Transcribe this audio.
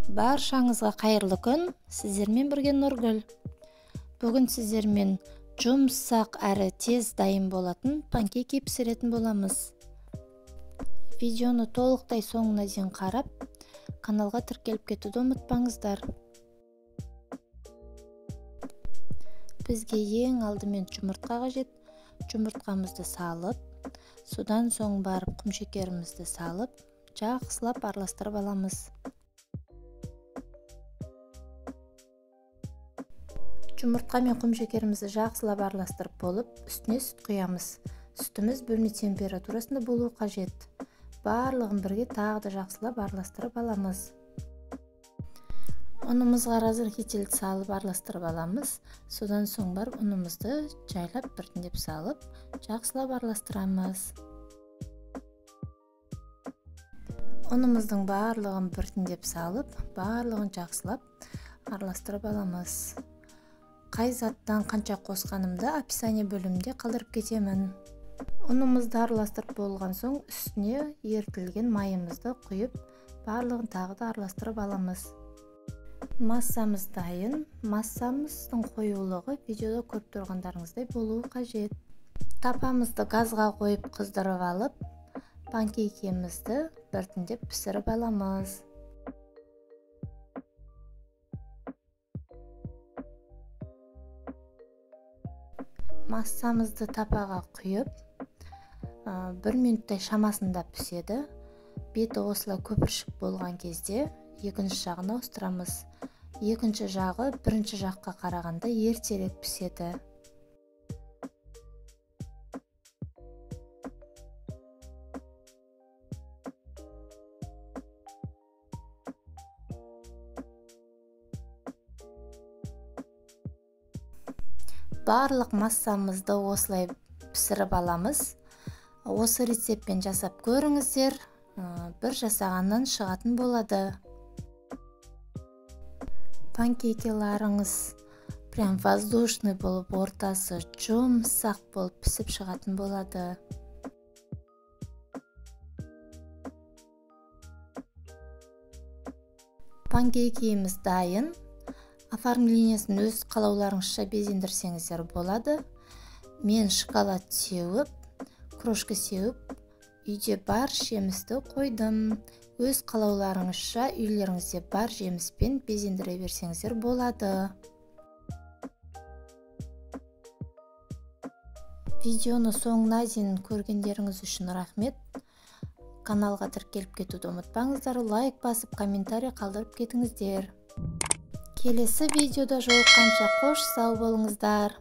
Баршаңызға қайырлы күн, сіздермен бірге Нұргүл. Бүгін сіздермен жұмсақ әрі тез дайын болатын панкейки пісіретін боламыз. Видеоны толықтай соңына дейін қарап, каналға тіркеліп кетуді ұмытпаңыздар. Бізге ең алдымен жұмыртқа қажет. Жұмыртқамызды салып, содан соң барып құмшекерімізді салып, жақсылап араластырып аламыз. Жұмыртқа мен құмшекерімізді жақсылап араластырып болып, үстіне сүт құямыз. Сүтіміз бөлме температурасында болуы қажет. Барлығын бірге тағы да жақсылап араластырып аламыз. Ұнымызға разрыхитель салып араластырып аламыз. Содан соң барып ұнымызды жайлап біртіндеп салып, жақсылап араластырамыз. Ұнымыздың барлығын біртіндеп салып, барлығын жақсылап араластырып аламыз. Қай заттан қанша қосқанымды описание бөлімінде қалдырып кетемін. Ұнымызды араластырып болған соң үстіне ерітілген майымызды құйып, барлығын тағы да араластырып аламыз. Массамыз дайын. Массамыздың қоюлығы видеода көріп тұрғандарыңыздай болуы қажет. Тапамызды газға қойып қыздырып алып, панкейкемізді біртіндеп пісіріп аламыз. Массамызды тапаға құйып, 1 минуттай шамасында піседі. Беті осылай көпіршік болған кезде екінші жағына ауыстырамыз. Екінші жағы бірінші жаққа қарағанда ертерек піседі. Барлық массамызды осылай пісіріп аламыз. Осы рецептпен жасап көріңіздер, бір жасағаннан шығатын болады. Панкейкеларыңыз прям воздушный болып, ортасы жұмсақ болып пісіп шығатын болады. Панкейкеміз дайын. Оформлениесін өз қалауларыңызша безендірсеңіздер болады. Мен шоколад сеуіп, крошка сеуіп, үйде бар жемісті қойдым. Өз қалауларыңызша үйлеріңізде бар жеміспен безендіре берсеңіздер болады. Видеоны соңына дейін көргендеріңіз үшін рахмет. Каналға тіркеліп кетуді ұмытпаңыздар. Лайк басып, комментарий қалдырып кетіңіздер. Келесі видеода жолыққанша қош сау болыңыздар.